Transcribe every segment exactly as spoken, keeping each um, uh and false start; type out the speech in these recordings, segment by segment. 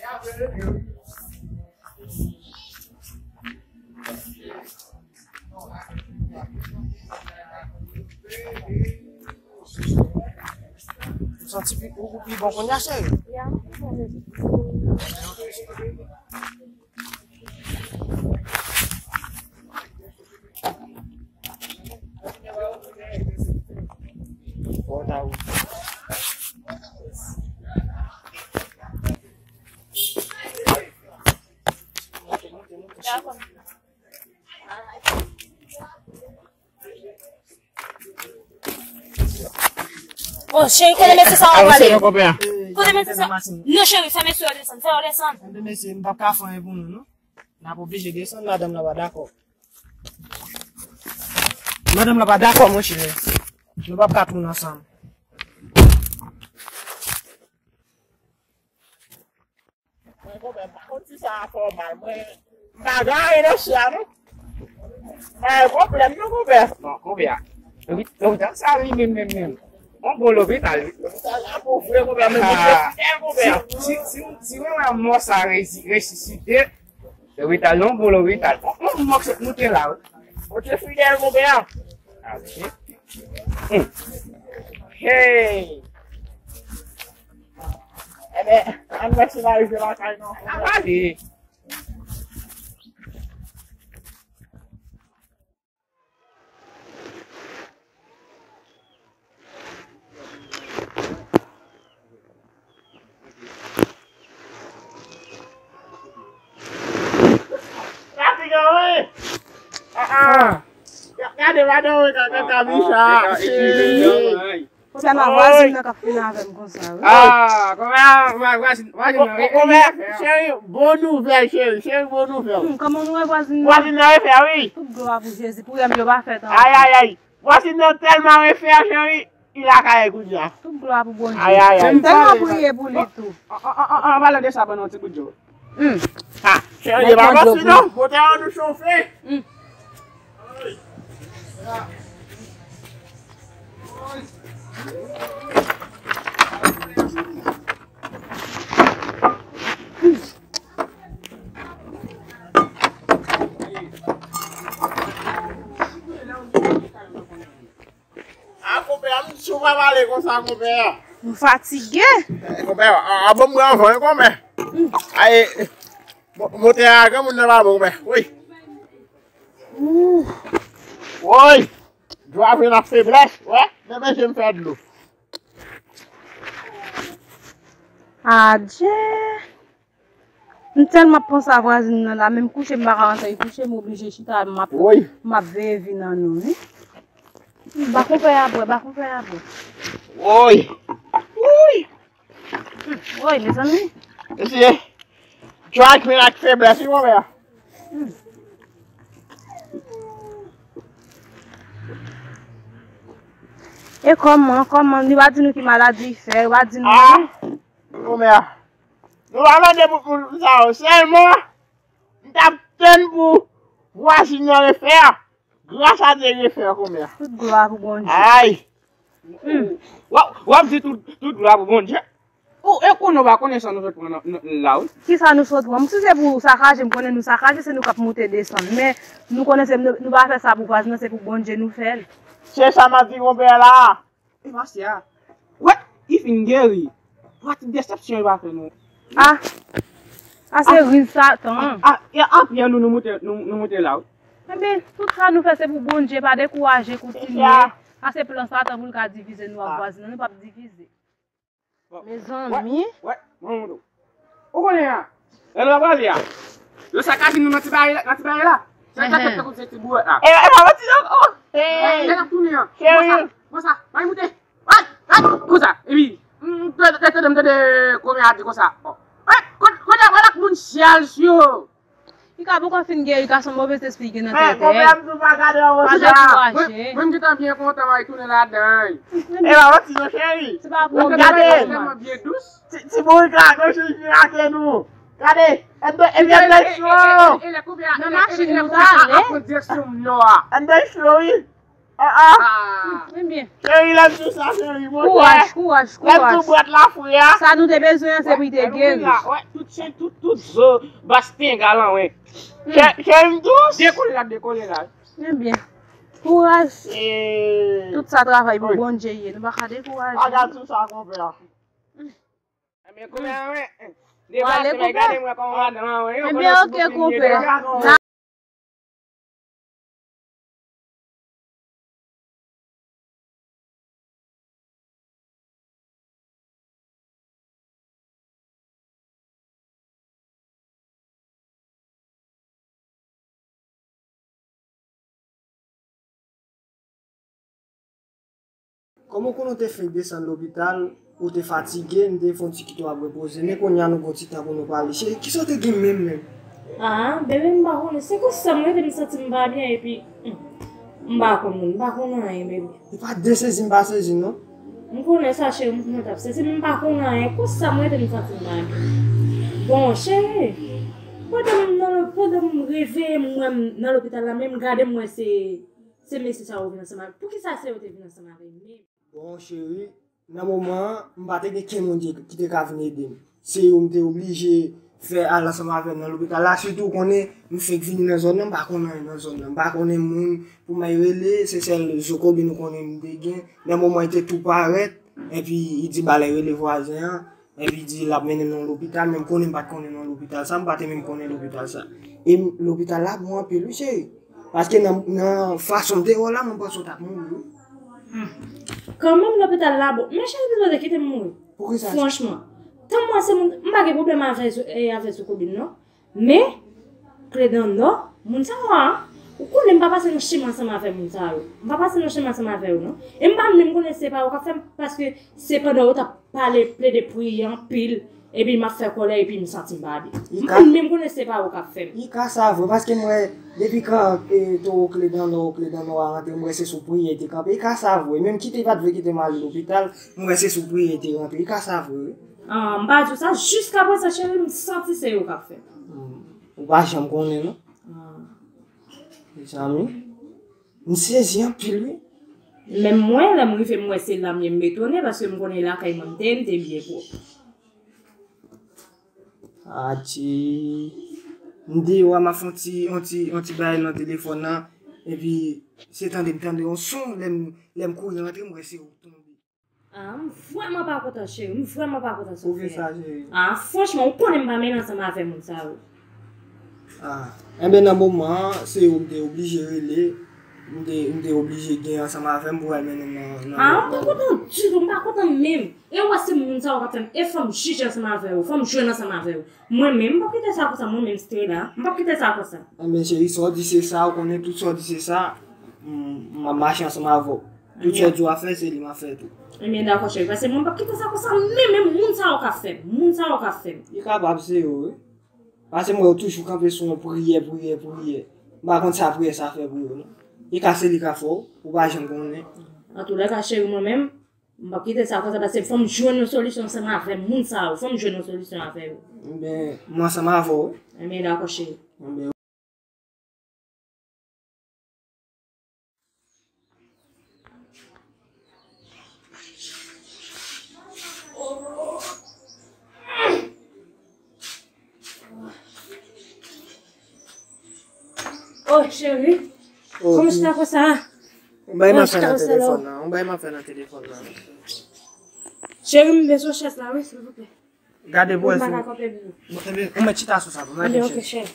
Ou santi pi, ou, ou pi bon kounye a, cheri? Ya. Oh, cheri, kote mesye sa w ap pale? Kote mesye sa? Non, cheri, fè mesye yo desann, fè yo desann. Mesye, m p ap ka fè anyen pou nou, non. N ap oblije desann, madanm lan pa dakò. Madanm lan pa dakò, monchè. Nou p ap ka tounen ansanm. Mwen, konpè, m pa konn si sa a fè w mal. Mwen, m pa gen anyen nan chè a, non. Pa gen pwoblèm, non, konpè. Bon, konpè a. Lopi-, lopital sa li menm, menm, menm. Yon bon lopital, wi. Lopital la pou vre, konpè, men Bondye fidèl, konpè. Si, si, si, si mwen wè mò sa resi-, resisite, lopital, yon bon lopital. Yon, yon mò k sot moute la, wi. Bondye fidèl, konpè. Ok. Hmm. Hey! Enben, ann wè si n a rive lakay nou. N ap ale. Trafik an, wi. Ah, ah. Gade madan, wi, kaka, kaka, bicha. Cheri. Konsa nan vwazin nan k ap fini avè m konsa, wi. Ah, kòman, vwa-, vwazin, vwazin nan, wi. Kòman, cheri, bon nouvèl, cheri, cheri, bon nouvèl. Hmm, kòman nou wè vwazin nan? Vwazin nan refè, wi. Tout glwa pou Jezi, pou yè m yo pa fèt ankò. Ay, ay, ay. Vwazin nan tèlman refè, cheri, li lakay kounye a. Tout glwa pou Bondye. Ay, ay, ay. M tèlman priye pou li tou. An, an, an, an, an palan de sa, ban nou yon ti bout dlo. Hmm. Ha, cheri, e pa manti non, motè an nou chofe. Hmm. A, konpè, a, m di w pa pale konsa, konpè. M fatige. Eh, konpè, a, a, ban m pran van, wi, konpè. Ay, mo-, motè a, granmoun nan pa bon, konpè. Wi. Woy! Dlo a vin ak feblès, wè, men men je m fè dlo. Adje! M tèlman ap panse a vwazin nan la, menm kouche m pa ka antre kouche, m oblije chita, m ap, m ap veye vi nan nou, wi. Ba konpè a bwè, ba konpè a bwè. Woy! Woy! Woy, mezanmi. Mesye, dlo a vin ak feblès, wi, konpè. E kòman, kòman, li pa di nou ki maladi li fè, li pa di nou. Ah, konpè. Nou pa mande pou, pou sa yo. Sèlman, m t ap tann pou vwazin nan refè. Gras a Dye refè konpè. Tout glwa pou Bondye. Ay. Hmm. W ap, w ap di tout, tout glwa pou Bondye. Ou, e konnen w pa konnen sa nou sot pran nan, nan, la, wi. Kisa nou sot pran? Si se pou sakaje, m konnen nou sakaje, se nou k ap moute desann. Men, nou konnen se, nou, nou pa fè sa pou vwazin nan, se pou Bondye nou fè l. Se sa m ap di konpè la. E pastè a. Wè, li fin geri. Pratik desepsyon li pa fè nou. A. A se riz Satan. A, a, e apre nou, nou moute, nou, nou moute la, wi. Enben, tout sa nou fè se pou Bondye, pa dekouraje, kontinye. A se plan Satan pou l ka divize nou ak vwazin nan, nou p ap divize. Mezanmi. Wè, wè, mwen montre w. Ou konnen a? Lè nou ap prale a. Yo sakaje nou nan ti bagay la, nan ti bagay la. Sa ka fèt tankou se ti bourèt la. E, e pa manti non. Oh. Lè n ap tounen an. Konsa, konsa, bay moute. Ay, ay, konsa. Epi, m, tande, tande, m tande konpè a di konsa. Bon. Ay, kote, kote, wè lòt moun chèch yo. Li ka poko fin geri, li ka se yon move lespri ki gen nan tèt li. Konpè a m tou pa gade anwo sa. Pa dekouraje. Mwen, mwen m gentan byen kontan, m al tounen ladan. E pa manti non, cheri. Se pa pou gade. Tèlman byen dous. Ti, ti bourik la, gòj li vin atè nou. Gade, e byen, e byen cho. Nan machin nou t ale. Ap pran direksyon nò a. E byen cho, wi. Ah, ah. Ebyen. Cheri, lè m di w sa, cheri, monchè. Kouraj, kouraj, kouraj. Lè m di w bwat la fre a. Sa nou te bezwen an, se pou l te geri. Wè, tout Se tout, tout zo, bas tenga lan wen. Chè, chè m dous. Dekole la, dekole la. Ebyen, kouraj. Eh. Tout sa travay pou Bondye ye. Nou pa ka dekouraje. Aga tout sa konpè a. Ebyen, konpè a, wen. Wale, konpè. Gade mwen kòman madanm an, wen. Ebyen, ok, konpè. Kòman w konnen w te fenk desann lopital, ou te fatige, m te fè yon ti kite w ap repoze, men kounye a nou gen yon ti tan pou nou pale. Cheri, kisa w te gen menm, menm? Ah, bebe, m pa konnen. Se konsa m rete, m santi m pa byen, epi, hmm, m pa konn moun, m pa konn anyen, bebe. E pa de sezi m pa sezi, non. M konnen sa, cheri, m konnen w t ap sezi, men m pa konn anyen. Konsa m rete, m santi m pa byen. Bon, cheri, pandan m nan, pandan m reveye m wè m nan lopital la, men m gade m wè se, se mesye sa yo vin ansanm avè m. Poukisa se yo te vin ansanm avè m menm? Bon, cheri, nan moman an, m pa te gen kenn moun ki, ki te ka vin ede m. Se yo m te oblije fè al ansanm avè m nan lopital la. Sitou, ou konnen, m fenk vini nan zòn nan, m pa konn anyen nan zòn nan. M pa konnen moun pou m al rele, se sèl Zo Kobin ou konnen m te gen. Nan moman, li te tou parèt, epi li di m al rele vwazen an. Epi di l ap mennen m nan lopital, men m konnen m pa t konnen nan lopital sa, m pa te menm konnen lopital sa. E m, lopital la bon anpil, wi, cheri. Paske nan, nan fason m te wè w la, mwen panse w t ap mouri, wi. Hmm. Kanmenm lopital la bon. Men cheri, pito w te kite m mouri. Poukisa? Franchman. Tann mwen se moun, m pa gen pwoblèm avè, e, avè Zo Kobin, non. Men, Kle dan nò, moun sa yo a, ou konnen m pa pase nan chemen ansanm avè moun sa yo. M pa pase nan chemen ansanm avè yo, non. E m pa menm konnen se pa yo k ap fè m, paske se pandan yo t ap pale, plede priye anpil, epi m ap fè kòlè, epi m santi m pa byen. M pa menm konnen se pa yo k ap fè m. I ka sa vre, paske m wè, depi kan, e, towo Kle dan nò, Kle dan nò a rantre, m wè se sou priyè li te kanpe. I ka sa vre, menm kite li pa t vle kite m al lopital, m wè se sou priyè li te rantre. I ka sa vre, wi. Ah, m pa di w sa, jiskaprezan, cheri, m santi se yo k ap fè m. Hmm. Ou pa janm konnen, non? Ah. Mezanmi, m sezi anpil, wi. Menm mwen, lè m rive, m wè se la m ye, m etone, paske m konnen lakay mwen m te ye, m te byen pwòp. Adje. M deyò a, m ap fè yon ti, yon ti, yon ti bagay nan telefòn nan, epi se tande m tande yon son, lè m, lè m kouri rantre, m wè se ou k tonbe. Ah, m vrèman pa kontan, cheri. M vrèman pa kontan sa w fè a. Poukisa, cheri? Ah, franchman, ou konnen m pa menm ansanm avè moun sa yo. Ah, enben, nan moman an, se ou m te oblije rele. M te, m te oblije gen ansanm avè m pou al mennen m nan, nan... Ah, m pa kontan ditou, m pa kontan menm. E w wè se moun sa yo k ap fè m, e fò m jije ansanm avè yo, fò m jwenn ansanm avè yo. Mwen menm, m p ap kite sa konsa, mwen menm, Stella, m p ap kite sa konsa. Enben, cheri, sa w di se sa, ou konnen tout sa w di se sa, m, m ap mache ansanm avè w. Tout sa w di w ap fè, se li m ap fè tou. Ebyen, dakò, cheri, paske mwen p ap kite sa konsa, men, men moun sa yo k ap fè m, moun sa yo k ap fè m. Li kapab se yo, wi. Paske m wè w toujou kanpe sou yon priyè, priyè, priyè. M pa konn sa priyè sa fè pou yo, non. Li ka se li k ap fè w, ou pa janm konnen. Antoulèka, cheri, mwen menm, m p ap kite sa konsa, paske fò m jwenn yon solisyon ansanm avè moun sa yo, fò m jwenn yon solisyon avè yo. Ebyen, m ansanm avè w, wi. Ebyen, dakò, cheri. Ebyen, oh, cheri. Oh, kòman chita konsa? Yon bagay m ap fè nan telefòn nan. Yon bagay m ap fè nan telefòn nan. Cheri, m bezwen chèz la, wi, silvouplè. Gade pou wè si... Ou mèt chita sou sa pou m. Anben, ok, cheri.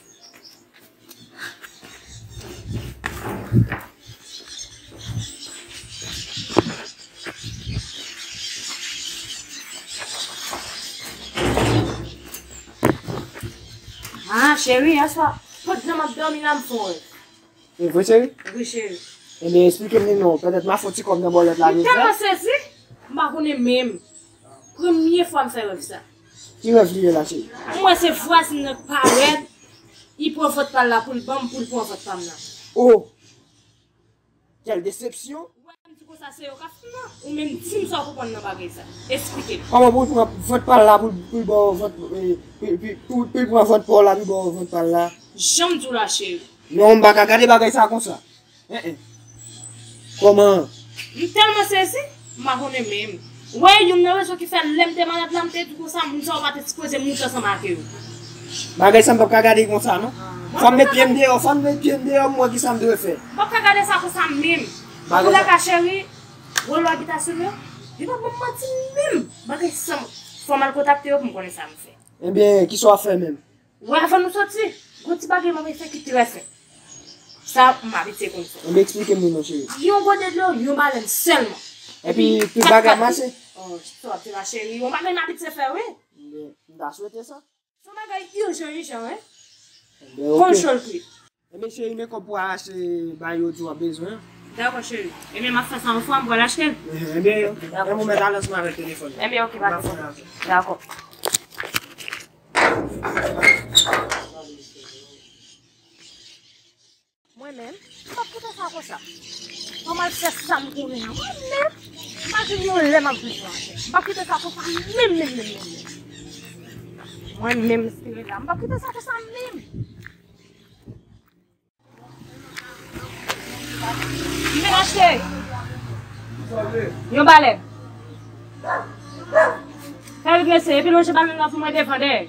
Ah, cheri, yèswa, pandan m ap dòmi la, m fè yon rèv. E vre, cheri? Wi, cheri. Ebyen, eksplike m li non. Petèt m a fè yon ti kòb nan bòlèt la, m tèlman sezi, m pa konnen menm. Premye fwa m fè rèv sa. Ki rèv li ye la, cheri? M wè se vwazin nan k parèt, li pran vant pa l la pou l ban m, pou l pran vant pa m nan. Oh! Quelle déception! Ou wè m di konsa se yo k ap fè m nan? Ou menm di m sa w konprann nan bagay sa. Eksplike m. Kòman pou l pran vant pa l la pou l, pou l ba w vant, eh, pou, pou, pou, pou l pran vant pa w la, pou l ba w vant pa l la? Jan m di w la, cheri. Non, m pa ka gade bagay sa konsa. Eh, eh. Kòman? M tèlman sezi, m pa konnen menm. Wi, youn nan rezon ki fè lè m te malad la, m te di konsa, moun sa yo pa te sipoze moute ansanm ak yo. Bagay sa m p ap ka gade konsa, non. Fò m met pye m deyò, fò m met pye m deyò, m wè ki sa m dwe fè. M p ap ka gade sa konsa menm. Bagay sa. Cheri, wè lwa ki ta sou yo, li pa ban m manti menm. Bagay sa, fò m al kontakte yo pou m konnen sa m fè. Ebyen, ki sa w ap fè menm? Wè, avan nou soti, gon ti bagay m ap fè ki trè senp. Sa, m abitye konn fè. Ebyen, eksplike m li non, cheri. Yon gode dlo, yon balèn sèlman. Epi, tout bagay mache. Oh, sa w ap di la, cheri. Yon bagay m abitye fè, wi. Ebyen, m ta swete sa. Se yon bagay ijan, ijan, wi. Ebyen, ok. Konn chòl ki. Ebyen, cheri, men kòb pou achte bagay yo di w ap bezwen an. Dakò, cheri. Ebyen, m ap fè sa yon fwa, m pral achte l. Ebyen, ebyen, ou mèt ale ansanm avèk telefòn nan. Ebyen, ok, pa de pwoblèm. Dakò. Mwen menm, m p ap kite sa konsa. Fò m al fè sa m konnen an. Mwen menm, imajine yon lè m ap viv nan chè. M p ap kite sa konsa menm, menm, menm, menm, menm. Mwen menm, Spirila, m p ap kite sa konsa menm. M vin achte yon balèn. Fè vit mesye, epi lonje balèn nan pou mwen devan dèyè.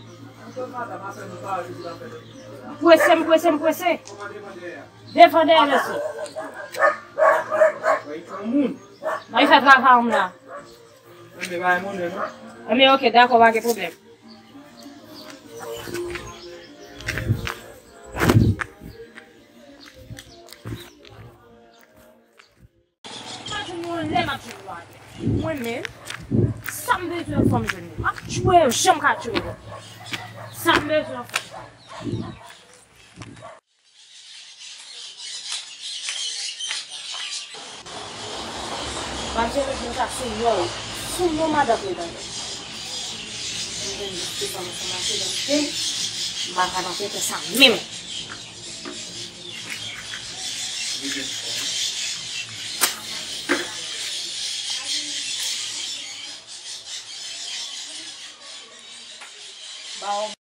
M prese, m prese, m prese. Devan dèyè mesye. Mwen fè travay m la. Ebyen, ok, dakò, pa gen pwoblèm. Imajine yon lè m ap jwenn yon avè. Mwen menm, sa m bezwen fò m jwenn li. M ap tchwe yo, janm ka tchwe yo. Sa m bezwen fò m jwenn. Madanm yo sa sou non, sou non madanm yo tande. Mwen menm, se pa mwen sa mache paske m pa ka nan tenten sa menm. Ba w